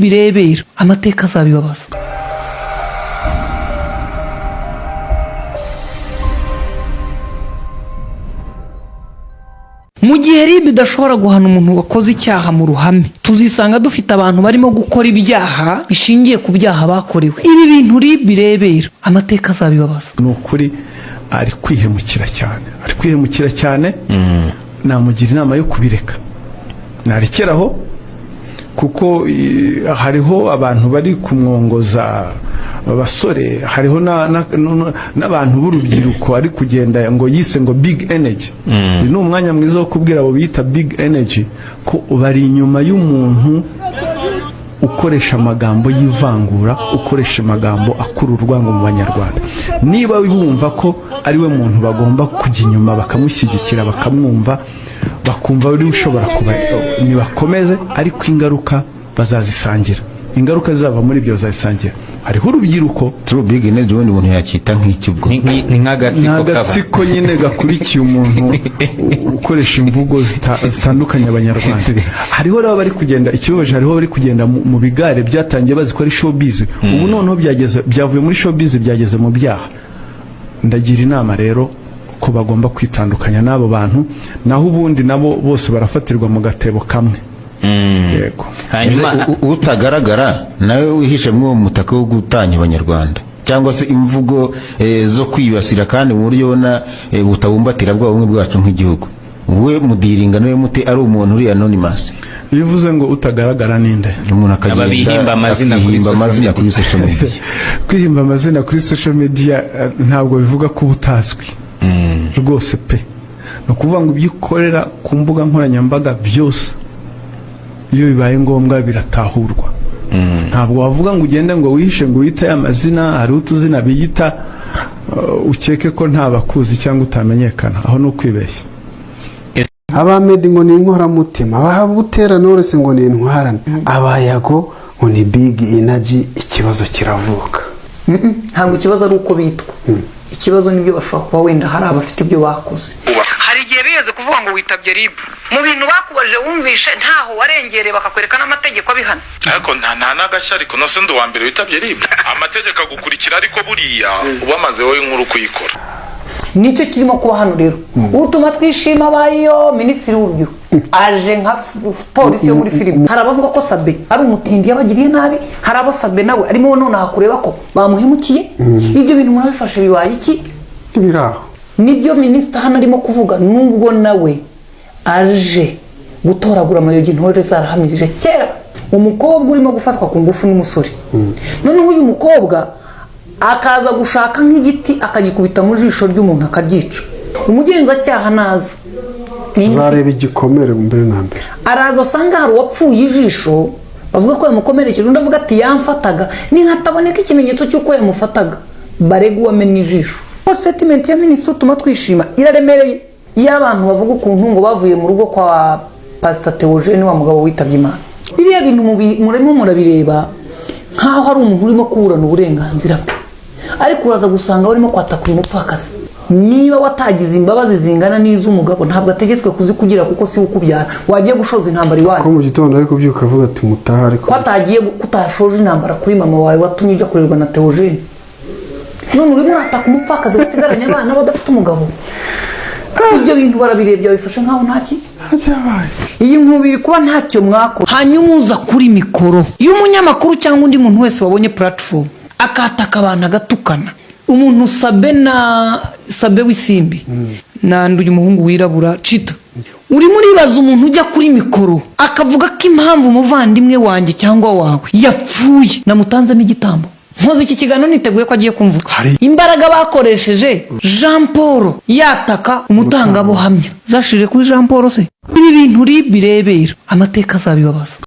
irebera, amateka azabibabaza. Mu gihe RIB idashobora guhana umuntu wakoze icyaha mu ruhame, tuzisanga dufite abantu barimo gukora ibyaha bishingiye ku byaha bakorewe. Ibi bintu RIB irebera, amateka azabibabaza. Ni ukuri ari kwihemukira cyane, ari kwihemukira cyane. Namugira inama yo kubireka, narekeraho, kuko hariho abantu bari kumwongoza abasore, hariho n'abantu b'urubyiruko ari kugenda ngo yise ngo big energy. Uyu ni umwanya mwiza wo kubwira abo bita big energy ko bari inyuma y'umuntu ukoresha amagambo y'ivangura, ukoresha amagambo akurura urwango mu Banyarwanda. Niba bumva ko ari we muntu bagomba kujya inyuma, bakamushyigikira, bakamwumva, bakumva ari we ushobora kuba, nibakomeze, ariko ingaruka bazazisangira. Ingaruka zizava muri ibyo bazazisangira. Hariho urubyiruko. True big energy ubundi umuntu yakita nk'iki ubwo? Ni nk'agatsiko. Ni kaba agatsiko nyine gakurikiye umuntu ukoresha imvugo zitandukanye Abanyarwanda. Hariho rero bari kugenda, ikibabaje, hariho bari kugenda mu bigare byatangiye bazi ko ari showbiz. Ubu noneho byageze, byavuye muri showbiz byageze mu byaha. Ndagira inama rero ko bagomba kwitandukanya n'abo bantu, naho ubundi nabo bose barafatirwa mu gatebo kamwe. Yego. Hanyuma Ese utagaragara nawe wihishe muri uwo mutaka wo gutanya Abanyarwanda cyangwa se imvugo zo kwibasira, kandi mu buryo ubona butabumbatira bwa bumwe bwacu nk'igihugu, we mudiringa nawe mute ari umuntu uri anonymous? Iyo uvuze ngo utagaragara, ninde? Umuntu akagenda Aba bihimba amazina kuri akihimba social amazina media. Kuri social media. Kwihimba amazina kuri social media ntabwo bivuga ko uba utazwi rwose pe. Ni ukuvuga ngo ibyo ukorera ku mbuga nkoranyambaga byose, iyo bibaye ngombwa biratahurwa. Ntabwo wavuga ngo ugende ngo wihishe ngo wite amazina, hariho utuzina biyita, ukeke ko nta bakuzi cyangwa utamenyekana. Aho ni ukwibeshya. Aba Meddy ngo ni inkoramutima, aba Butera Knowless ngo ni intwarane, aba Yago ngo ni big energy. Ikibazo kiravuka. Ntabwo ikibazo ari uko bitwa, ikibazo nibyo bashobora kuba wenda hari abafite ibyo bakoze. Hari igihe bigeze kuvuga ngo witabye RIB, mu bintu bakubajije wumvishe ntaho warengereye, bakakwereka n'amategeko abihana. Ariko nta n'agashya, ariko nose ndi uwa mbere witabye RIB? Amategeko agukurikira, ariko buriya uba amaze wowe inkuru kuyikora. Nicyo kirimo kuba hano rero. Utuma twishima abayo minisitiri w'urubyiruko aje nka polisi yo muri filime. Hari abavuga ko Sabe ari umutindi yabagiriye nabi, hari abo Sabe nawe arimo nonaha kureba ko bamuhemukiye. Ibyo bintu murabifashe bibaye iki? Ntibiri aho. Nibyo minisita hano arimo kuvuga, nubwo nawe aje gutoragura amayogi intore zarahamirije kera. Umukobwa urimo gufatwa ku ngufu n'umusore, noneho uyu mukobwa akaza gushaka nk'igiti akagikubita mu jisho ry'umuntu akaryica, umugenzacyaha naza. Uzareba igikomere mbere na mbere. Araza asanga hari uwapfuye ijisho, bavuga ko yamukomerekeje, undi avuga ati yamfataga. Nihataboneka ikimenyetso cy'uko yamufataga, barega uwamennye ijisho. Statement ya minisitiri utuma twishima iraremereye. Iyo abantu bavuga ukuntu ngo bavuye mu rugo kwa Pasita Theogene, wa mugabo witabye Imana, biriya bintu murimo murabireba nk'aho ari umuntu urimo kuburana uburenganzira bwe, ariko uraza gusanga barimo kwatakura umupfakazi. Niba watagize imbabazi zingana n'iz'umugabo, ntabwo ategetswe kuzikugira, kuko si we ukubyara. Wagiye gushoza intambara iwanyu. Ko mu gitondo ari kubyuka avuga ati mutaha, ariko ko atagiye, kutashoje intambara kuri mama wawe watumye ujya kurerwa na Theogene, none urimo urataka umupfakazi wasigaranye abana badafite umugabo. Ibyo bintu barabirebye, babifashe nkaho ntaki. Iyi nkubiri kuba ntacyo mwakora. Hanyuma uza kuri mikoro iyo umunyamakuru cyangwa undi muntu wese wabonye platform akataka abantu, agatukana umuntu, Sabe na Sabe w'isimbi nandi uyu muhungu wirabura Cita, urimo uribaza umuntu ujya kuri mikoro akavuga ko impamvu umuvandimwe wanjye cyangwa wawe yapfuye namutanzemo igitambo. Nkoze iki kiganiro niteguye ko agiye kumvuga. Imbaraga bakoresheje Jean Paul yataka umutangabuhamya zashirije kuri Jean Paul se? Ibi bintu RIB irebera, amateka azabibabaza.